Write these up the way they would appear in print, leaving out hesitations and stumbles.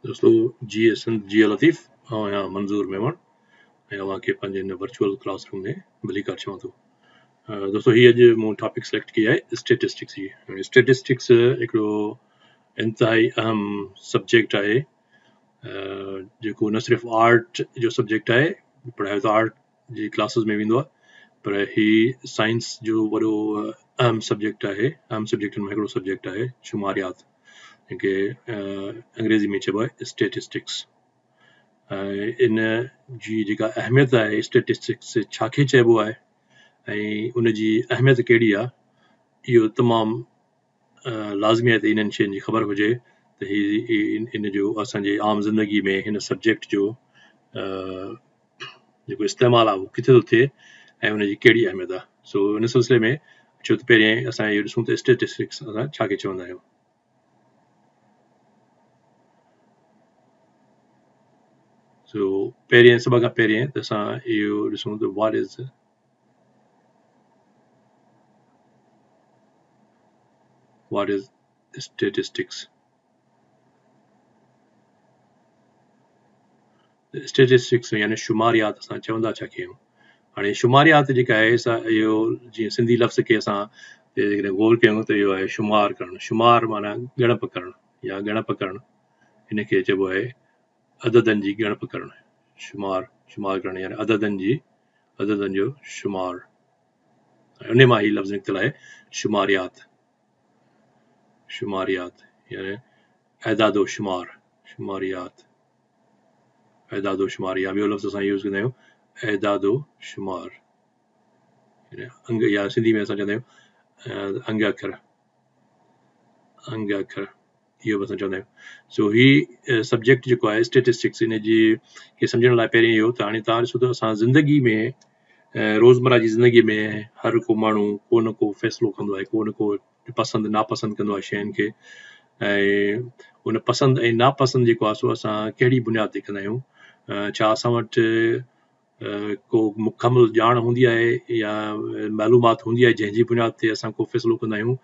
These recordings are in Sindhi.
دوستو جيئي سنڌ جيئي لطيف آئون آهيان منظور ميمڻ ۽ اوهان کي پنهنجي هن ورچوئل ڪلاس روم ۾ ڀليڪار چوان ٿو. دوستو هي اڄ مون ٽاپڪ سليڪٽ ڪئي آهي اسٽيٽسٽڪس جي. اسٽيٽسٽڪس هڪڙو انتهائي اهم سبجيڪٽ آهي جيڪو نه صرف آرٽ جو سبجيڪٽ آهي، پڙهايو ته آرٽ جي ڪلاسز ۾ ويندو آهي پر هي سائنس جو وڏو اهم سبجيڪٽ آهي. اهم سبجيڪٽن مان هڪڙو سبجيڪٽ آهي شماريات، جنهن کي انگريزي ۾ چئبو آهي اسٽيٽسٽڪس. ۽ ان جي جيڪا اهميت آهي، اسٽيٽسٽڪس ڇا کي چئبو آهي ۽ ان جي اهميت ڪهڙي آهي، اهو تمام لازمي آهي ته انهن شين جي خبر هجي ته هي ان جو اسان جي عام زندگي ۾ هن سبجيڪٽ جو جيڪو استعمال آهي اهو ڪٿي ٿو ٿئي ۽ ان جي ڪهڙي اهميت آهي. سو ان سلسلي ۾ اچو ته پهرين اسان اهو ڏسون ته اسٽيٽسٽڪس اسان ڇا کي چوندا آهيون. سو پهرين سڀ کان پهرين ته اسان اهو ڏسون ته what is statistics. Statistics يعني شماريات اسان چوندا ڇا کي آهيون. هاڻي شماريات جيڪا آهي سا اهو جيئن سنڌي لفظ کي اسان جيڪڏهن غور ڪيون ته اهو آهي شمار ڪرڻ. شمار معنيٰ ڳڻپ ڪرڻ يا ڳڻپ ڪرڻ، ان کي چئبو آهي عددن جي ڳڻپ ڪرڻ. شمار، شمار ڪرڻ يعني عددن جي، عددن جو شمار. ان مان هي لفظ نڪتل آهي شماريات. شماريات يعني اعداد و شمار، شماريات اعداد و شمار، يا ٻيو لفظ اسان يوز ڪندا آهيون اعداد و شمار، يعني انگ، يا سنڌي ۾ اسان چوندا آهيون انگ اکر، انگ اکر اهو به اسان چوندا آهيون. سو هي سبجيڪٽ جيڪو آهي اسٽيٽسٽڪس، ان جي کي سمجهڻ لاء پهرين اهو ته هاڻي توهان ڏسو ته اسان زندگي ۾ روزمره جي زندگي ۾ هر ڪو ماڻهو ڪو نه ڪو فيصلو ڪندو آهي، ڪو نه ڪو پسند ناپسند ڪندو آهي شين کي، ۽ ان پسند ۽ ناپسند جيڪو آهي سو اسان ڪهڙي بنياد تي ڪندا آهيون؟ ڇا اسان وٽ ڪو مڪمل ڄاڻ هوندي آهي يا معلومات هوندي آهي جنهن جي بنياد تي اسان ڪو فيصلو ڪندا آهيون،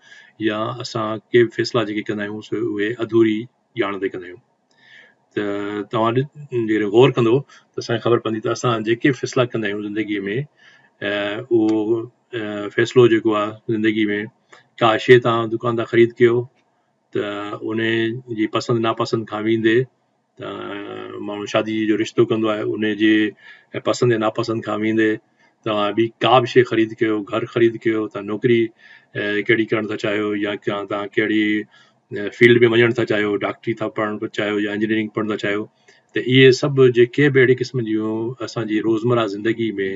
يا اسان ڪي به فيصلا جيڪي ڪندا آهيون سو اهي اڌوري ڄاڻ تي ڪندا آهيون؟ ته توهان جيڪڏهن غور ڪندو ته اسان کي خبر پوندي ته اسان جيڪي فيصلا ڪندا آهيون زندگي ۾ اهو فيصلو جيڪو آهي زندگي ۾ ڪا شيء توهان دڪان تان خريد ڪيو ته ان جي پسند ناپسند کان ويندي ته ماڻهو شادي جو رشتو ڪندو آهي ان جي پسند يا ناپسند کان ويندي توهان ٻي ڪا به شيء خريد ڪيو، گهر خريد ڪيو، توهان نوڪري ڪهڙي ڪرڻ ٿا چاهيو يا توهان ڪهڙي فيلڊ ۾ وڃڻ ٿا چاهيو، ڊاڪٽري ٿا پڙهڻ چاهيو يا انجنيئرنگ پڙهڻ ٿا چاهيو، ته اهي سڀ جيڪي به اهڙي قسم جون اسان جي روزمره زندگي ۾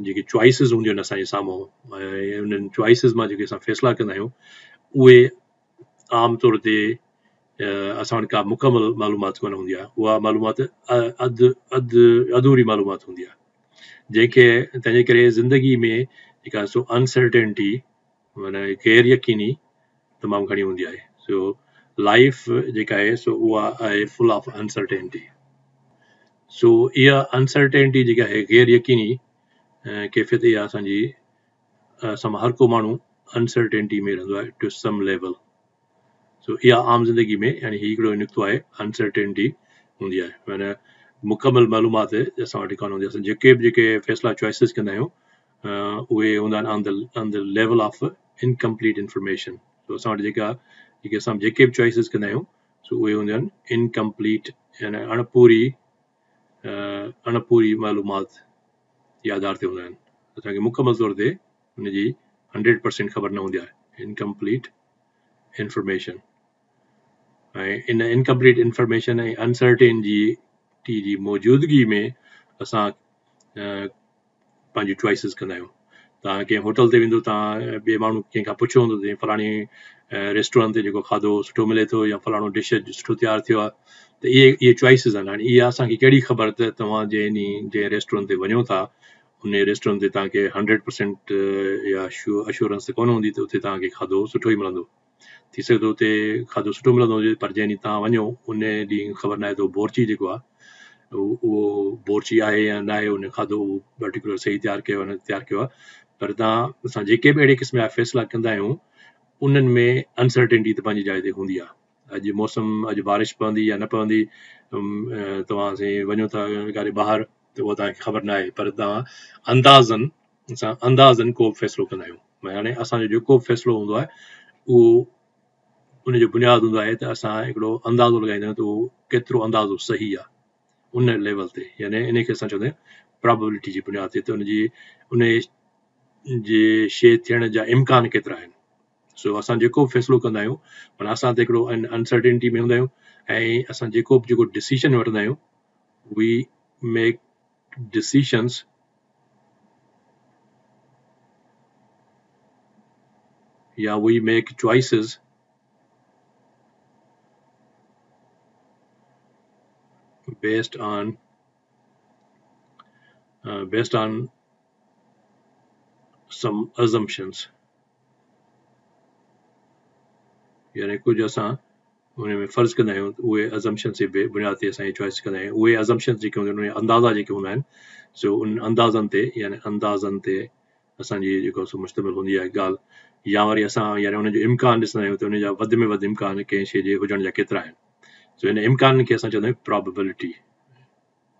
جيڪي چوائسز هونديون آهن اسان جي سامهون، ۽ انهن چوائسز مان جيڪي اسان فيصلا ڪندا آهيون اهي عام طور تي اسان وٽ ڪا مڪمل معلومات ڪونه هوندي آهي، اها معلومات اڌ اڌ اڌوري معلومات هوندي آهي، جنهن کي تنهن جي ڪري زندگي ۾ جيڪا سو انسرٽينٽي معنيٰ غير يقيني تمام گهڻي هوندي آهي. سو لائف جيڪا آهي سو اها آهي فل آف انسرٽينٽي. سو اها انسرٽينٽي جيڪا آهي غير يقيني ڪيفيت، اها اسان جي اسان مان هر ڪو ماڻهو انسرٽينٽي ۾ رهندو آهي ٽو سم ليول. سو اها عام زندگي ۾ يعني هي هڪڙو نڪتو آهي انسرٽينٽي هوندي آهي، معنيٰ مڪمل معلومات اسان وٽ ڪانه هوندي آهي. اسان جيڪي به جيڪي فيصلا چوائسز ڪندا آهيون اهي هوندا آهن on the level of incomplete information. سو اسان وٽ جيڪا جيڪي اسان جيڪي به چوائسز ڪندا آهيون سو اهي هونديون آهن انڪمپليٽ يعني اڻپوري معلومات جي آڌار تي هوندا آهن. اسان کي مڪمل طور تي ان جي 100% خبر نه هوندي آهي، انڪمپليٽ انفارميشن. ۽ ان انڪمپليٽ انفارميشن ۽ انسرٽينٽي جي موجودگي ۾ اسان پنهنجي چوائسز ڪندا آهيون. توهان ڪنهن هوٽل تي ويندو، توهان ٻئي ماڻهو ڪنهن کان پڇيو هوندو ته فلاڻي ريسٽورنٽ تي جيڪو کاڌو سٺو ملي ٿو يا فلاڻو ڊش سٺو تيار ٿيو آهي، ته اهي اهي چوائسز آهن. هاڻي اها اسان کي ڪهڙي خبر ته توهان جنهن ڏينهن جنهن ريسٽورنٽ تي وڃو ٿا ان ريسٽورنٽ تي توهان کي 100% يا اشورنس ته ڪونه هوندي ته اتي توهان کي کاڌو سٺو ئي ملندو. ٿي سگهي ٿو اتي کاڌو سٺو ملندو هجي پر جنهن ڏينهن توهان وڃو ان ڏينهن خبر ناهي ته اهو بورچي جيڪو آهي اهو بورچي آهي يا ناهي، ان کاڌو اهو پرٽيڪولر صحيح تيار ڪيو نه تيار ڪيو آهي. پر توهان اسان جيڪي به اهڙي قسم جا فيصلا ڪندا آهيون انهن ۾ انسرٽينٽي ته پنهنجي جاء تي هوندي آهي. اڄ موسم، اڄ بارش پوندي يا نه پوندي، توهان سائين وڃو ٿا ڪاڏي ٻاهر ته اها توهان کي خبر نه آهي، پر توهان اندازن اسان اندازن ڪو به فيصلو ڪندا آهيون. يعني اسان جو جيڪو به فيصلو هوندو آهي اهو ان جو بنياد هوندو آهي ته اسان هڪڙو اندازو لڳائيندا آهيون ته اهو ڪيترو اندازو صحيح آهي ان ليول تي، يعني ان کي اسان چوندا آهيون پراببلٽي جي بنياد تي ته ان جي شيء ٿيڻ جا امڪان ڪيترا آهن. سو اسان جيڪو به فيصلو ڪندا آهيون معنيٰ اسان ته هڪڙو انسرٽينٽي ۾ هوندا آهيون ۽ اسان جيڪو به جيڪو ڊسيشن وٺندا آهيون وي ميڪ ڊسيشنس يا we make choices based on based on some assumptions، يعني ڪجهه اسان ان ۾ فرض ڪندا آهيون ته اهي assumptions جي بنياد تي اسان هي چوائس ڪندا آهيون. اهي assumptions جيڪي هوندا آهن اهي اندازا جيڪي هوندا آهن، سو ان اندازن تي يعني اندازن تي اسان جي جيڪو سو مشتمل هوندي آهي ڳالهه، يا وري اسان يعني ان جو امڪان ڏسندا آهيون ته ان جا وڌ ۾ وڌ امڪان ڪنهن شيء جي هجڻ جا ڪيترا آهن. سو ان امڪانن کي اسان چوندا آهيون پراببلٽي،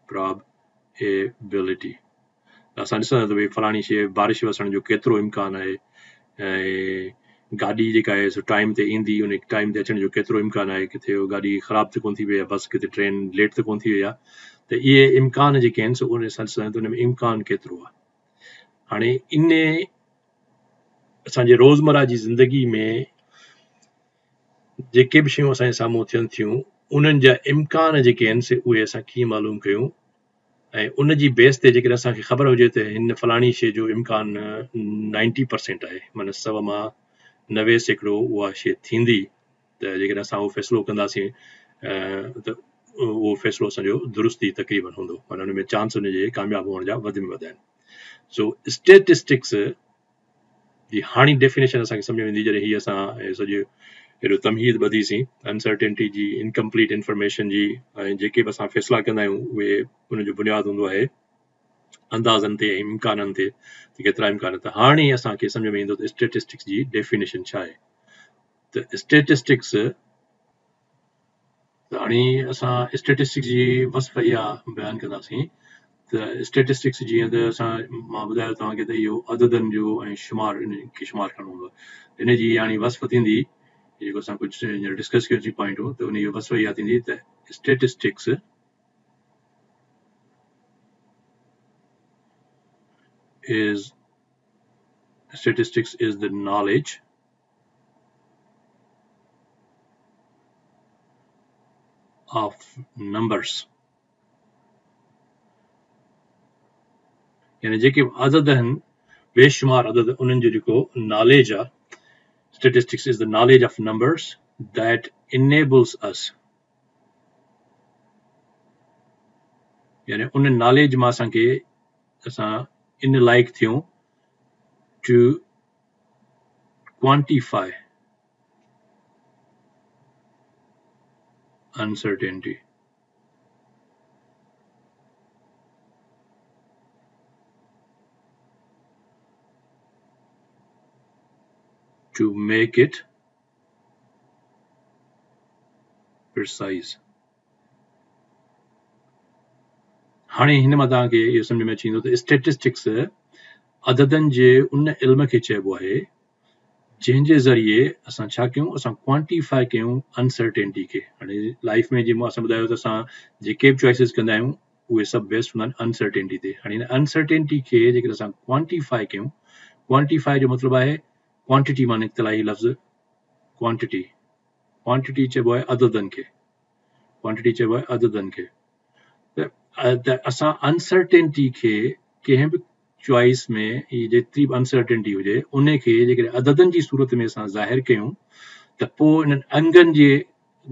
پرابيبلٽي. اسان ڏسندا آهيون ته ڀئي فلاڻي شيء بارش وسڻ جو ڪيترو امڪان آهي ۽ گاڏي جيڪا آهي سو ٽائيم تي ايندي، ان ٽائيم تي اچڻ جو ڪيترو امڪان آهي، ڪٿي اهو گاڏي خراب ته ڪونه ٿي پئي آهي، بس ڪٿي ٽرين ليٽ ته ڪونه ٿي وئي آهي. ته اهي امڪان جيڪي آهن سو ان اسان ڏسندا آهيون ته ان ۾ امڪان ڪيترو آهي. هاڻي ان اسان جي روزمره جي زندگي ۾ جيڪي به شيون اسان جي سامهون ٿين ٿيون انهن جا امڪان جيڪي آهن سي اهي اسان ڪيئن معلوم ڪيون، ۽ ان جي بيس تي جيڪڏهن اسان کي خبر هجي ته هن فلاڻي شيء جو امڪان 90% آهي، معنيٰ 100 مان 90% اها شيء ٿيندي، ته جيڪڏهن اسان اهو فيصلو ڪنداسين ته اهو فيصلو اسان جو درست ئي تقريبن هوندو، معنيٰ ان ۾ چانس ان جي ڪامياب هئڻ جا وڌ ۾ وڌ آهن. سو اسٽيٽسٽڪس جي هاڻي ڊيفينيشن اسان کي سمجهه ۾ ايندي جڏهن هي اسان سڄو اهڙو تمهيد ٻڌيسين انسرٽينٽي جي، انڪمپليٽ انفارميشن جي، ۽ جيڪي به اسان فيصلا ڪندا آهيون اهي ان جو بنياد هوندو آهي اندازن تي ۽ امڪانن تي ته ڪيترا امڪان. ته هاڻي اسان کي سمجهه ۾ ايندو ته اسٽيٽسٽڪس جي ڊيفينيشن ڇا آهي. ته اسٽيٽسٽڪس ته هاڻي اسان اسٽيٽسٽڪس جي وصف اها بيان ڪنداسين ته اسٽيٽسٽڪس جيئن ته اسان مان ٻڌايو توهان کي ته اهو عددن جو ۽ شمار ان کي شمار ڪرڻو هوندو آهي. ان جي هاڻي وصف ٿيندي جيڪو اسان ڪجهه هينئر ڊسڪس ڪيوسين پوائنٽون، ته ان جي وصف اها ٿيندي ته statistics is the knowledge of numbers، يعني جيڪي به عدد آهن بيشمار عدد انهن جو جيڪو ناليج آهي، statistics is the knowledge of numbers that enables us، يعني ان ناليج مان اسان کي اسان ان لائق ٿيون to quantify uncertainty. To make it precise. هاڻي هن مان توهان کي اهو سمجهه ۾ اچي ويندو ته اسٽيٽسٽڪس عددن جي ان علم کي چئبو آهي جنهن جي ذريعي اسان ڇا ڪيون، اسان ڪوانٽيفائي ڪيون انسرٽينٽي کي. هاڻي لائف ۾ جيئن اسان ٻڌايو ته اسان جيڪي به چوائسز ڪندا آهيون اهي سڀ بيسڊ هوندا آهن انسرٽينٽي تي. هاڻي هن انسرٽينٽي کي جيڪڏهن اسان ڪوانٽيفائي ڪيون، ڪوانٽيفائي جو مطلب آهي ڪوانٽيٽي مان نڪتل آهي هي لفظ ڪوانٽيٽي، ڪوانٽيٽي چئبو آهي عددن کي، ڪوانٽيٽي چئبو آهي عددن کي. ته اسان انسرٽينٽي کي ڪنهن به چوائس ۾ هي جيتري به انسرٽينٽي هجي ان کي جيڪڏهن عددن جي صورت ۾ اسان ظاهر ڪيون ته پوء انهن انگن جي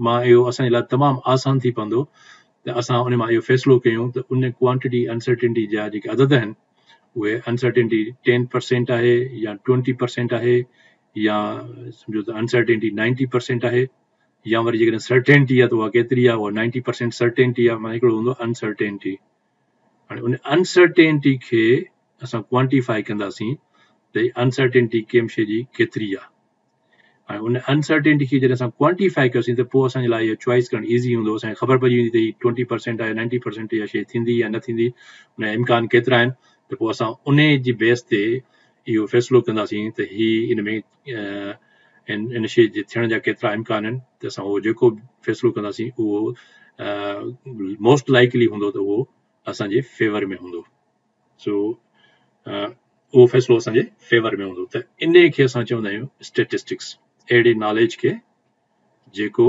مان اهو اسان جي لاء تمام آسان ٿي پوندو ته اسان ان مان اهو فيصلو ڪيون ته ان ڪوانٽيٽي انسرٽينٽي جا جيڪي عدد آهن اهي انسرٽينٽي 10% آهي يا 20% آهي يا سمجهو ته انسرٽينٽي 90% آهي يا وري جيڪڏهن سرٽينٽي آهي ته اها ڪيتري آهي، اها 90% سرٽينٽي آهي، معنيٰ هڪڙو هوندو انسرٽينٽي. هاڻي ان انسرٽينٽي کي اسان ڪوانٽيفائي ڪنداسين ته انسرٽينٽي ڪنهن شيء جي ڪيتري آهي. هاڻي ان انسرٽينٽي کي جڏهن اسان ڪوانٽيفائي ڪيوسين ته پوء اسان جي لاء اهو چوائس ڪرڻ ايزي هوندو، اسان کي خبر پئجي ويندي ته هي 20% آهي، 90% اها شيء ٿيندي يا نه ٿيندي، ان جا امڪان ڪيترا آهن، ته پوء اسان ان جي بيس تي اهو فيصلو ڪنداسين ته هي ان ۾ ان شيء جي ٿيڻ جا ڪيترا امڪان آهن، ته اسان اهو جيڪو فيصلو ڪنداسين اهو موسٽ لائيڪلي هوندو ته اهو اسان جي فيور ۾ هوندو. سو اهو فيصلو اسان جي فيور ۾ هوندو ته انهي کي اسان چوندا آهيون اسٽيٽسٽڪس، اهڙي ناليج کي جيڪو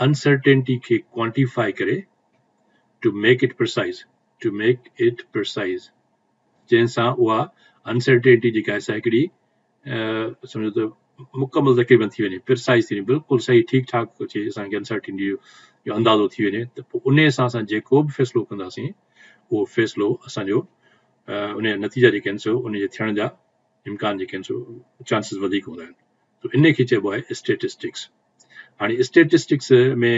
انسرٽينٽي کي ڪوانٽيفائي ڪري to make it precise, to make it precise, جنهن سان اها انسرٽينٽي جيڪا آهي سا هڪڙي سمجهو ته مڪمل تقريبن ٿي وڃي، پرسائز ٿي وڃي، بلڪل صحيح ٺيڪ ٺاڪ اچي اسان کي انسرٽينٽي جو اندازو ٿي وڃي ته پوء انهي سان اسان جيڪو به فيصلو ڪنداسين اهو فيصلو اسان جو ان جا نتيجا جيڪي آهن سو ان جي ٿيڻ جا امڪان جيڪي آهن سو چانسز وڌيڪ هوندا آهن. تو ان کي چئبو آهي اسٽيٽسٽڪس. هاڻي اسٽيٽسٽڪس ۾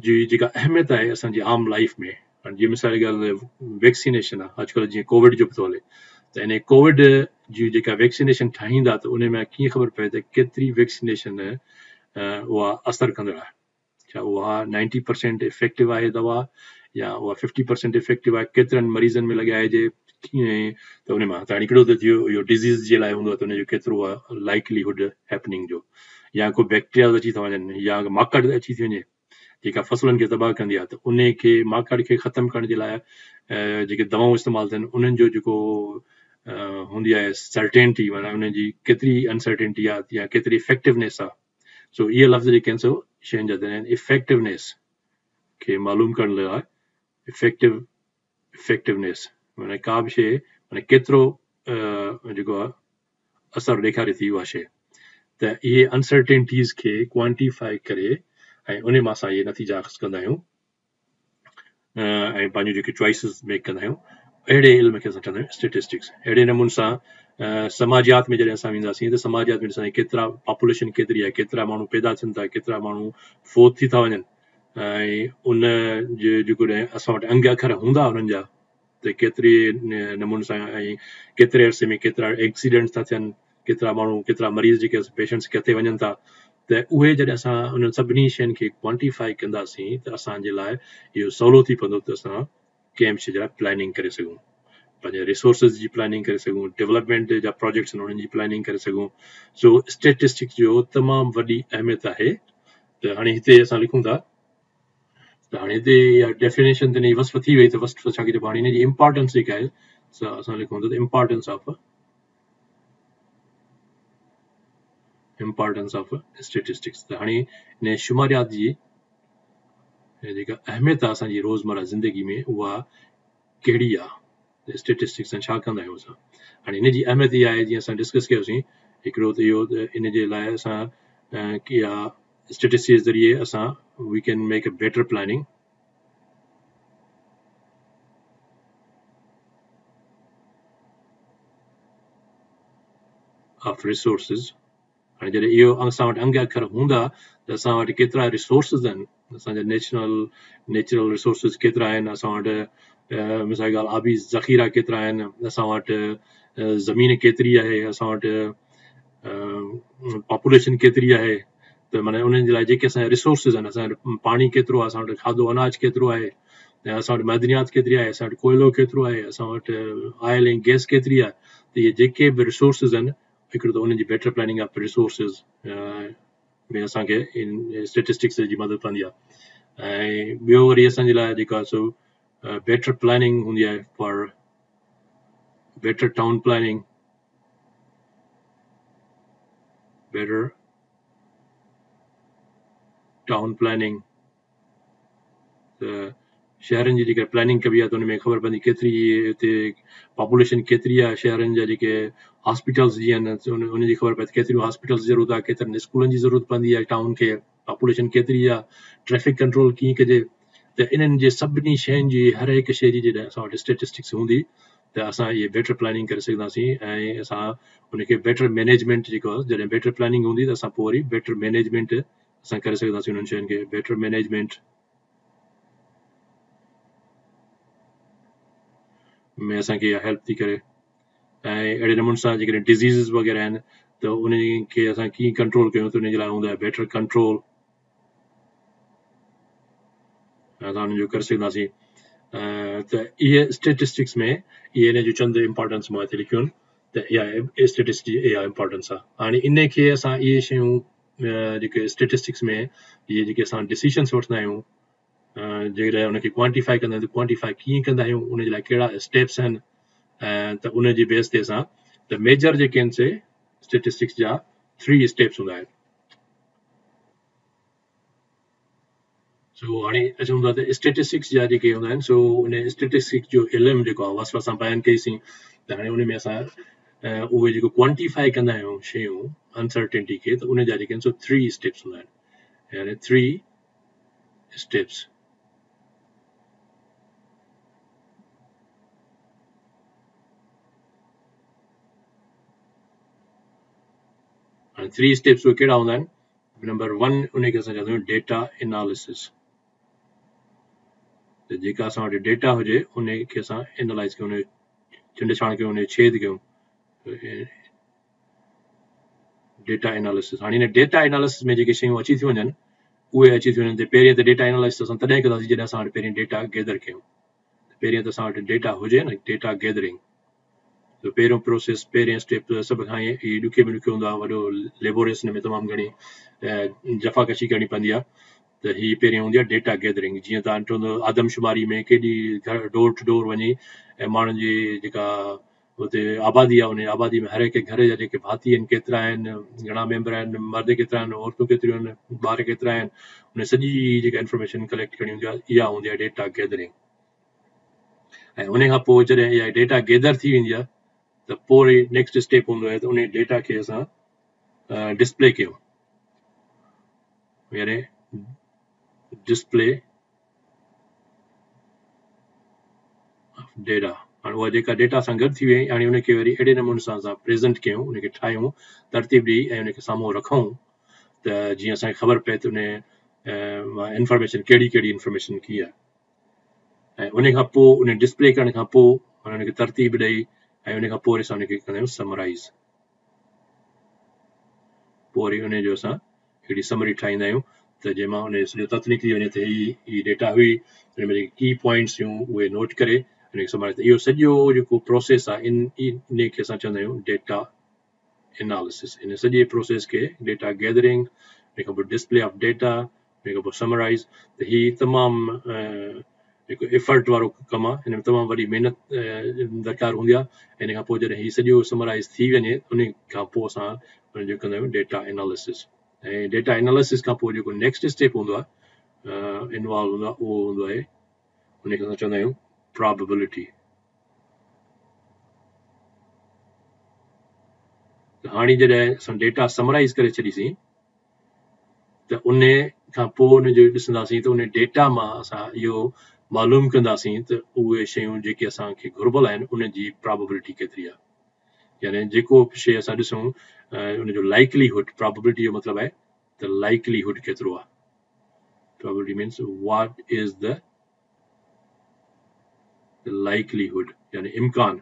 جي جيڪا اهميت آهي اسان جي عام لائف ۾، هاڻي جيئن مثال جي ڳالهه ويڪسينيشن آهي، اڄڪلهه جيئن ڪووڊ جو به ٿو هلي ته ان ڪووڊ جي جيڪا ويڪسينيشن ٺاهيندا ته ان ۾ ڪيئن خبر پئي ته ڪيتري ويڪسينيشن اها اثر ڪندڙ آهي، ڇا اها 90% افيڪٽو آهي دوا يا اها 50% افيڪٽو آهي، ڪيترن مريضن ۾ لڳائجي ڪيئن ته ان مان ته هاڻي هڪڙو ته ٿيو اهو ڊزيز جي لاء هوندو آهي ته ان جو ڪيترو آهي لائيڪلي هوڊ هيپننگ جو، يا ڪو بيڪٽيرياز اچي ٿا وڃن يا ماڪڙ اچي ٿي وڃي جيڪا فصلن کي تباهه ڪندي آهي ته ان کي ماڪڙ کي ختم ڪرڻ جي لاء جيڪي دوائون استعمال ٿين انهن جو جيڪو هوندي آهي سرٽينٽي معنيٰ انهن جي ڪيتري انسرٽينٽي آهي يا ڪيتري افيڪٽونيس آهي. سو اهي لفظ جيڪي آهن سو شين جا آهن افيڪٽونيس کي معلوم ڪرڻ لاء افيڪٽونيس معنيٰ ڪا به شيء معنيٰ ڪيترو جيڪو آهي اثر ڏيکاري ٿي اها شيء ته اهي انسرٽينٽيز کي ڪوانٽيفائي ڪري ۽ ان مان اسان اهي نتيجا اخذ ڪندا آهيون ۽ پنهنجون جيڪي چوائسز ميڪ ڪندا آهيون اهڙي علم کي اسان چوندا آهيون اسٽيٽسٽڪس. اهڙي نموني سان سماجيات ۾ جڏهن اسان وينداسين ته سماجيات ۾ ڏسنداسين ڪيترا پاپوليشن ڪيتري آهي، ڪيترا ماڻهو پيدا ٿين ٿا، ڪيترا ماڻهو فوت ٿي ٿا وڃن ۽ ان جي جيڪڏهن اسان وٽ انگ اکر هوندا انهن جا ته ڪيتري نموني سان ۽ ڪيتري عرصي ۾ ڪيترا ايڪسيڊنٽس ٿا ٿين، ڪيترا ماڻهو ڪيترا مريض جيڪي پيشنٽس ڪٿي وڃن ٿا ته اهي جڏهن اسان انهن سڀني شين کي ڪوانٽيفائي ڪنداسين ته اسان جي لاء اهو سولو ٿي پوندو ته اسان ڪنهن به شي جي لاء پلاننگ ڪري سگهون، پنهنجي ريسورسز جي پلاننگ ڪري سگهون، ڊولپمينٽ جا پروجيڪٽس آهن انهن جي پلاننگ ڪري سگهون. سو اسٽيٽسٽڪس جو تمام وڏي اهميت آهي. ته هاڻي هتي اسان لکون ٿا ته هاڻي هتي اها ڊيفينيشن ته ان جي وصف ٿي وئي ته وصف ڇا کي چئبو آهي. هاڻي ان جي امپارٽنس جيڪا آهي سا اسان لکون ٿا ته امپارٽنس آف اسٽيٽسٽڪس. ته هاڻي ان شماريات جي جيڪا اهميت آهي اسان جي روزمره زندگي ۾ اها ڪهڙي آهي، اسٽيٽسٽڪس سان ڇا ڪندا آهيون اسان. هاڻي ان جي اهميت اها آهي جيئن اسان ڊسڪس ڪيوسين، هڪڙو ته اهو ته ان جي لاء اسان اها اسٽيٽسٽڪس جي ذريعي اسان we can make a better planning of resources. هاڻي جڏهن اهو اسان وٽ انگ اکر هوندا ته اسان وٽ ڪيترا ريسورسز آهن، اسان جا نيچرل ريسورسز ڪيترا آهن، اسان وٽ مثال ڳالهه آبي ذخيرا ڪيترا آهن، اسان وٽ زمين ڪيتري آهي، اسان وٽ پاپوليشن ڪيتري آهي، ته معنيٰ انهن جي لاء جيڪي اسان جا ريسورسز آهن، اسان وٽ پاڻي ڪيترو آهي، اسان وٽ کاڌو اناج ڪيترو آهي، ۽ اسان وٽ معدنيات ڪيتري آهي، اسان وٽ ڪوئلو ڪيترو آهي، اسان وٽ آئل ۽ گئس ڪيتري آهي، ته اهي جيڪي به ريسورسز آهن هڪڙو ته انهن جي بيٽر پلاننگ آف ريسورسز ۾ اسان کي ان اسٽيٽسٽڪس جي مدد پوندي آهي، ۽ ٻيو وري اسان جي لاء جيڪا سو بيٽر پلاننگ هوندي آهي for better town planning, better town planning ته شهرن جي جيڪا پلاننگ ڪبي آهي ته ان ۾ خبر پوندي ڪيتري هتي پاپوليشن ڪيتري آهي، شهرن جا جيڪي هاسپيٽلس جيئن آهن ان جي خبر پئي ته ڪيتريون هاسپيٽلس جي ضرورت آهي، ڪيترن اسڪولن جي ضرورت پوندي آهي، ٽائون کي پاپوليشن ڪيتري آهي، ٽريفڪ ڪنٽرول ڪيئن ڪجي، ته انهن جي سڀني شين جي هر هڪ شي جي جڏهن اسان وٽ اسٽيٽسٽڪس هوندي ته اسان اهي بيٽر پلاننگ ڪري سگهنداسين ۽ اسان ان کي بيٽر مينيجمينٽ جيڪو آهي جڏهن بيٽر پلاننگ هوندي ته اسان پوء وري بيٽر مينيجمينٽ اسان ڪري سگهنداسين انهن شين کي بيٽر مينيجمينٽ ۾ اسان کي اها هيلپ ٿي ڪري. ۽ اهڙي نموني سان جيڪڏهن ڊزيزز وغيره آهن ته ان کي اسان ڪيئن ڪنٽرول ڪيون ته ان جي لاء هوندو آهي بيٽر ڪنٽرول اسان ان جو ڪري سگهنداسين ته اهي اسٽيٽسٽڪس ۾ اهي ان جو چند امپارٽنس مان هتي لکيون آهن ته اها اسٽيٽسٽڪس جي اها امپارٽنس آهي هاڻي ان کي اسان اهي شيون جيڪي اسٽيٽسٽڪس ۾ اهي جيڪي اسان ڊسيشنس وٺندا آهيون جيڪڏهن ان کي ڪوانٽيفائي ڪندا آهيون ته ڪوانٽيفائي ڪيئن ڪندا آهيون ان جي لاء ڪهڙا اسٽيپس آهن ته ان جي بيس تي اسان ته ميجر جيڪي آهن سي اسٽيٽسٽڪس جا ٿري اسٽيپس هوندا آهن. سو هاڻي اچون ٿا ته اسٽيٽسٽڪس جا جيڪي هوندا آهن سو ان اسٽيٽسٽڪس جو علم جيڪو آهي وصف اسان بيان ڪئيسين ته هاڻي ان ۾ اسان اهي جيڪو ڪوانٽيفائي ڪندا آهيون شيون انسرٽينٽي کي ته ان جا جيڪي آهن سو ٿري اسٽيپس هوندا آهن يعني ٿري اسٽيپس. هاڻي ٿري اسٽيپس اهي ڪهڙا هوندا آهن؟ نمبر 1 ان کي اسان چوندا آهيون ڊيٽا اناليسس ته جيڪا اسان وٽ ڊيٽا هجي ان کي اسان انالائز ڪيون، ان ڇنڊ ڇاڻ ڪيون، ان جو ڇيد ڪيون، ڊيٽا اناليسس. هاڻي هن ڊيٽا اناليسس ۾ جيڪي شيون اچي ٿيون وڃن اهي اچي ٿيون وڃن ته پهرين ته ڊيٽا اناليسس اسان تڏهن ڪنداسين جڏهن اسان وٽ پهرين ڊيٽا گيدر ڪيون. پهرين ته اسان وٽ ڊيٽا هجي نه، ڊيٽا گيدرنگ ته پهريون پروسيس، پهرين اسٽيپ سڀ کان هي ڏکي ۾ ڏکيو هوندو آهي، وڏو ليبوريس هن ۾ تمام گهڻي جفاڪشي ڪرڻي پوندي آهي. ته هي پهرين هوندي آهي ڊيٽا گيدرنگ. جيئن تان چوندو آدمشماري ۾ ڪيڏي ڊور ٽو ڊور وڃي ۽ ماڻهن جي جيڪا اتي آبادي آهي ان آبادي ۾ هر هڪ گهر جا جيڪي ڀاتي آهن ڪيترا آهن، گهڻا ميمبر آهن، مرد ڪيترا آهن، عورتون ڪيتريون آهن، ٻار ڪيترا آهن، ان سڄي جيڪا انفارميشن ڪليڪٽ ڪرڻي هوندي آهي اها هوندي آهي ڊيٽا گيدرنگ. ۽ ان کان پوء جڏهن اها ڊيٽا گيدر ٿي ويندي آهي ته پوء وري نيڪسٽ اسٽيپ هوندو آهي ته ان ڊيٽا کي اسان ڊسپلي ڪيون، يعني ڊسپلي ڊيٽا. هاڻي اها جيڪا ڊيٽا سان گڏ ٿي وئي هاڻي ان کي وري اهڙي نموني سان اسان پريزنٽ ڪيون، ان کي ٺاهيون، ترتيب ڏئي ۽ ان کي سامهون رکون ته جيئن اسان کي خبر پئي ته ان مان انفارميشن ڪهڙي ڪهڙي انفارميشن ڪي آهي. ۽ ان کان پوء ان ڊسپلي ڪرڻ کان پوء ان کي ترتيب ڏئي ۽ ان کان پوء وري اسان ان کي ڪندا آهيون سمرائز. پوء وري ان جو اسان هڪڙي سمري ٺاهيندا آهيون ته جنهن مان ان جو سڄو تت نڪري وڃي ته هي ڊيٽا هئي، ان ۾ جيڪي ڪي پوائنٽس هيون اهي نوٽ ڪري ان کي سمرائز. اهو سڄو جيڪو پروسيس آهي ان کي اسان چوندا آهيون ڊيٽا اناليسس. ان سڄي پروسيس کي ڊيٽا گيدرنگ، ان کان پوء ڊسپلي آف ڊيٽا، ان کان پوء سمرائز. ته هي تمام هڪ ايفرٽ وارو ڪم آهي، هن ۾ تمام وڏي محنت درڪار هوندي آهي. ان کان پوء جڏهن هي سڄو سمرائز ٿي وڃي ان کان پوء اسان ان جو ڪندا آهيون ڊيٽا اناليسس. ۽ ڊيٽا اناليسس کان پوء جيڪو نيڪسٽ اسٽيپ هوندو آهي انوالو هوندو آهي اهو هوندو آهي ان کي اسان چوندا آهيون پرابيبلٽي. ته هاڻي جڏهن اسان ڊيٽا سمرائز ڪري ڇڏيسين ته ان کان پوء ان جو ڏسنداسين ته ان ڊيٽا مان اسان اهو معلوم ڪنداسين ته اهي شيون جيڪي اسان کي گهربل آهن ان جي پرابيبلٽي ڪيتري آهي. يعني جيڪو به شيء اسان ڏسون ان جو لائيڪلي هوڊ، پرابيبلٽي جو مطلب آهي ته لائيڪلي هوڊ ڪيترو آهي. Probability means what is the likelihood, يعني امڪان،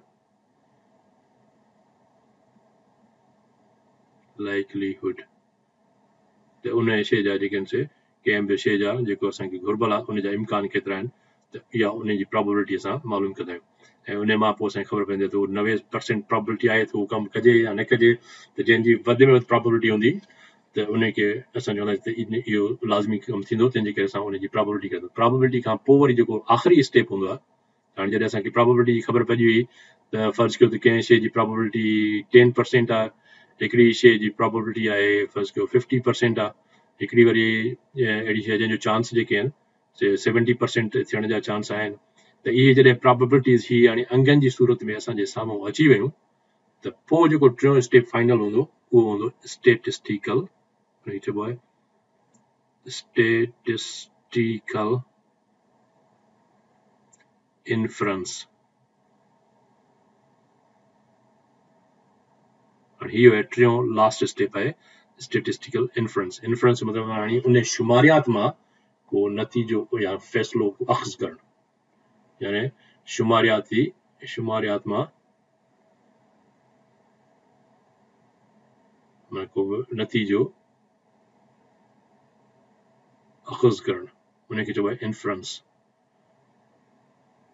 لائيڪلي هوڊ ته ان شيء جا جيڪي آهن سي ڪنهن به شيء جا جيڪو اسان کي گهربل آهي ان جا امڪان ڪيترا آهن ته اها ان جي پرابيبلٽي اسان معلوم ڪندا آهيون. ۽ ان مان پوء اسان کي خبر پوندي آهي ته اهو 90% پرابيبلٽي آهي ته اهو ڪم ڪجي يا نه ڪجي. ته جنهن جي وڌ ۾ وڌ پرابيبلٽي هوندي ته ان کي اسان چونداسين ته اهو لازمي ڪم ٿيندو، تنهن جي ڪري اسان ان جي پرابيبلٽي ڪڍون. پرابيبلٽي کان پوء وري جيڪو آخري اسٽيپ هوندو آهي، هاڻي جڏهن اسان کي پرابيبلٽي جي خبر پئجي وئي ته فرض ڪيو ته ڪنهن شيء جي پرابيبلٽي 10% آهي، هڪڙي شيء جي پرابيبلٽي آهي فرض ڪيو 50% آهي، هڪڙي وري اهڙي شيء جنهن جو چانس جيڪي آهن سي 70% ٿيڻ جا چانس آهن. ته اهي جڏهن پرابيبلٽيز هي يعني انگن جي صورت ۾ اسان جي سامهون اچي ويون ته پوء جيڪو ٽيون اسٽيپ فائنل هوندو اهو هوندو اسٽيٽسٽيڪل، ان کي چئبو آهي اسٽيٽسٽيڪل انفرنس. هاڻي هي آهي ٽيون لاسٽ اسٽيپ آهي اسٽيٽسٽيڪل انفرنس. انفرنس مطلب هاڻي ان شماريات مان ڪو نتيجو يا فيصلو اخذ ڪرڻ، يعني شماريات مان معنيٰ ڪو به نتيجو اخذ ڪرڻ ان کي چئبو آهي انفرنس.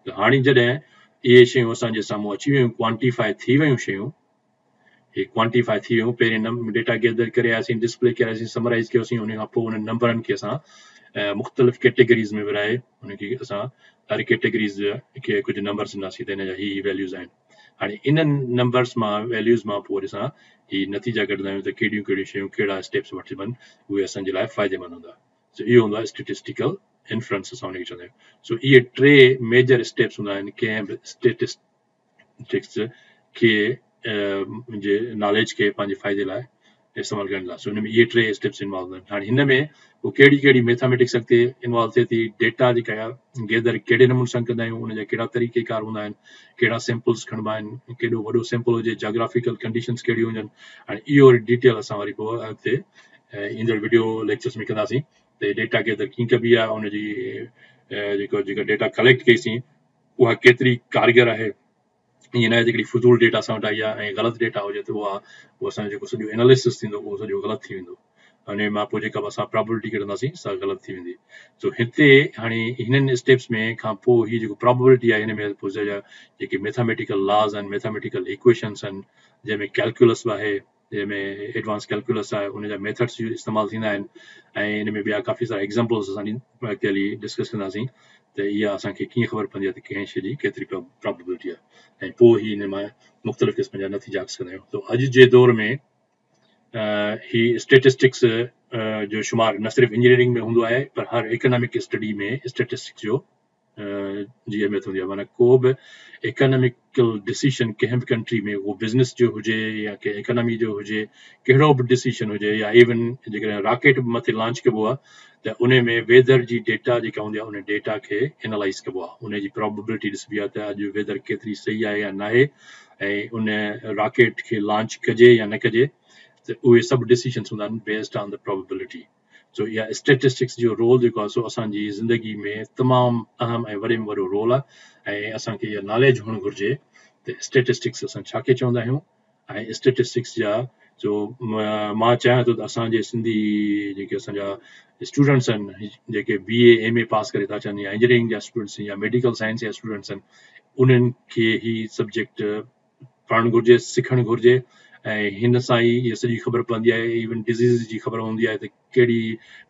ته هاڻي جڏهن اهي شيون اسان جي سامهون اچي ويون، ڪوانٽيفائي ٿي ويون شيون، هي ڪوانٽيفائي ٿي ويون، پهرين ڊيٽا گيدر ڪري آياسين، ڊسپلي ڪري آياسين، سمرائز ڪيوسين، ان کان پوء انهن نمبرن کي اسان مختلف ڪيٽيگريز ۾ ورهائي ان کي اسان هر ڪيٽيگريز کي ڪجهه نمبرس ڏناسين ته ان جا هي هي ويليوز آهن. هاڻي انهن نمبرس مان ويليوز مان پوء وري اسان هي نتيجا ڪڍندا آهيون ته ڪهڙيون ڪهڙيون شيون ڪهڙا اسٽيپس وٺبن اهي اسان جي لاء فائديمند هوندا. سو اهو هوندو آهي اسٽيٽسٽيڪل انفرنس اسان ان کي چوندا آهيون. سو اهي ٽي ميجر اسٽيپس هوندا آهن ڪنهن به اسٽيٽسٽڪس کي جي ناليج کي پنهنجي فائدي لاء استعمال ڪرڻ لاء. سو ان ۾ اهي ٽي اسٽيپس انوالو هوندا آهن. هاڻي هن ۾ پوء ڪهڙي ڪهڙي ميٿاميٽڪس اڳتي انوالو ٿئي ٿي، ڊيٽا جيڪا گيدر ڪهڙي نموني سان ڪندا آهيون، ان جا ڪهڙا طريقي ڪار هوندا آهن، ڪهڙا سيمپلس کڻبا آهن، ڪيڏو وڏو سيمپل هجي، جاگرافيڪل ڪنڊيشنس ڪهڙيون هجن. هاڻي اهو وري ڊيٽيل اسان وري پوء اڳتي ايندڙ وڊيو ليڪچرس ۾ ڪنداسين ته ڊيٽا گيدر ڪيئن ڪبي آهي، ان جي جيڪو جيڪا ڊيٽا ڪليڪٽ ڪئيسين اها ڪيتري ڪارگر آهي. ائين نه آهي ته هڪڙي فضول ڊيٽا اسان وٽ آئي آهي ۽ غلط ڊيٽا هجي ته اها پوء اسان جو جيڪو سڄو اناليسس ٿيندو اهو سڄو غلط ٿي ويندو، ان مان پوء جيڪا به اسان پراببلٽي ڪڍنداسين سا غلط ٿي ويندي. سو هتي هاڻي هنن اسٽيپس ۾ کان پوء هي جيڪو پراببلٽي آهي هن ۾ پوء جيڪي ميٿاميٽيڪل لاز آهن، ميٿاميٽيڪل ايڪويشنس آهن، جنهن ۾ ڪيلڪولس به آهي، جنهن ۾ ايڊوانس ڪيلڪولس آهي، ان جا ميٿڊس استعمال ٿيندا آهن ۽ ان ۾ ٻيا ڪافي سارا ايگزامپلس اسان اڳتي هلي ڊسڪس ڪنداسين ته اها اسان کي ڪيئن خبر پوندي آهي ته ڪنهن شيء جي ڪيتري پراببلٽي آهي ۽ پوء هي ان مان مختلف قسم جا نتيجا اخذ ڪندا آهيون. ته اڄ جي دور ۾ هي اسٽيٽسٽڪس جو شمار نه صرف انجنيئرنگ ۾ هوندو آهي پر هر اڪنامڪ اسٽڊي ۾ اسٽيٽسٽڪس جو جي اهميت هوندي آهي. معنيٰ ڪو به اڪاناميڪل ڊسيشن ڪنهن به ڪنٽري ۾ اهو بزنس جو هجي يا ڪنهن اڪانامي جو هجي، ڪهڙو به ڊسيشن هجي، يا ايون جيڪڏهن راڪيٽ به مٿي لانچ ڪبو آهي ته ان ۾ ويدر جي ڊيٽا جيڪا هوندي آهي ان ڊيٽا کي انالائز ڪبو آهي، ان جي پراببلٽي ڏسبي آهي ته اڄ ويدر ڪيتري صحيح آهي يا ناهي ۽ ان راڪيٽ کي لانچ ڪجي يا نه ڪجي، ته اهي سڀ ڊسيشنس هوندا آهن بيسڊ آن the probability. سو اها اسٽيٽسٽڪس جو رول جيڪو آهي سو اسان جي زندگي ۾ تمام اهم ۽ وڏي ۾ وڏو رول آهي ۽ اسان کي اها ناليج هئڻ گهرجي ته اسٽيٽسٽڪس اسان ڇا کي چوندا آهيون ۽ اسٽيٽسٽڪس جا جو مان چاهيان ٿو ته اسان جي سنڌي جيڪي اسان جا اسٽوڊنٽس آهن جيڪي بي اي ايم اي پاس ڪري ٿا اچن يا انجنيئرنگ جا اسٽوڊنٽس يا ميڊيڪل سائنس جا اسٽوڊنٽس آهن انهن کي هي سبجيڪٽ پڙهڻ گهرجي، سکڻ گهرجي ۽ هن سان ئي اها سڄي خبر پوندي آهي، ايون ڊزيز جي خبر هوندي آهي ته ڪهڙي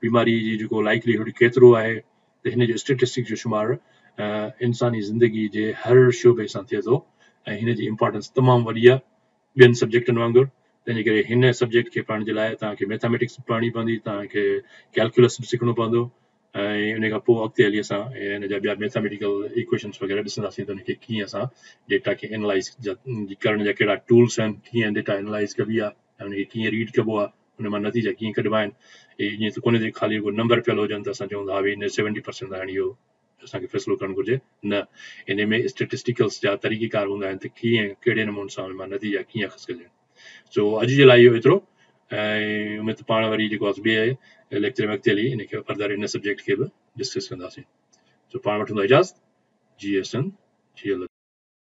بيماري جي جيڪو لائيڪلي هوڊ ڪيترو آهي ته هن جو اسٽيٽسٽڪس جو شمار انساني زندگي جي هر شعبي سان ٿئي ٿو ۽ هن جي امپارٽنس تمام وڏي آهي ٻين سبجيڪٽن وانگر. تنهن جي ڪري هن سبجيڪٽ کي پڙهڻ جي لاء توهان کي ميٿاميٽڪس به پڙهڻي پوندي، توهان کي ڪيلڪولس به سکڻو پوندو ۽ ان کان پوء اڳتي هلي اسان ان جا ٻيا ميٿاميٽيڪل ايڪويشنس وغيره ڏسنداسين ته ان کي ڪيئن اسان ڊيٽا کي انالائز ڪرڻ جا ڪهڙا ٽولس آهن، ڪيئن ڊيٽا انالائز ڪبي آهي ۽ ان کي ڪيئن ريڊ ڪبو آهي، ان مان نتيجا ڪيئن ڪڍبا آهن. ائين ته ڪونهي ته خالي رڳو نمبر پيل هجن ته اسان چئون ته ها ڀئي نه 70% آهي هاڻي اهو اسان کي فيصلو ڪرڻ گهرجي، نه ان ۾ اسٽيٽسٽيڪلس جا طريقيڪار هوندا آهن ته ڪيئن ڪهڙي نموني سان ان مان نتيجا ڪيئن اخذ ڪجن. سو اڄ جي لاء اهو ايترو ۽ اميد ته پاڻ وري جيڪو آهي ٻئي ليڪچر ۾ اڳتي هلي ان کي فردر ان سبجيڪٽ کي به ڊسڪس ڪنداسين. سو پاڻ وٺندو اجازت. جي سنڌ جي.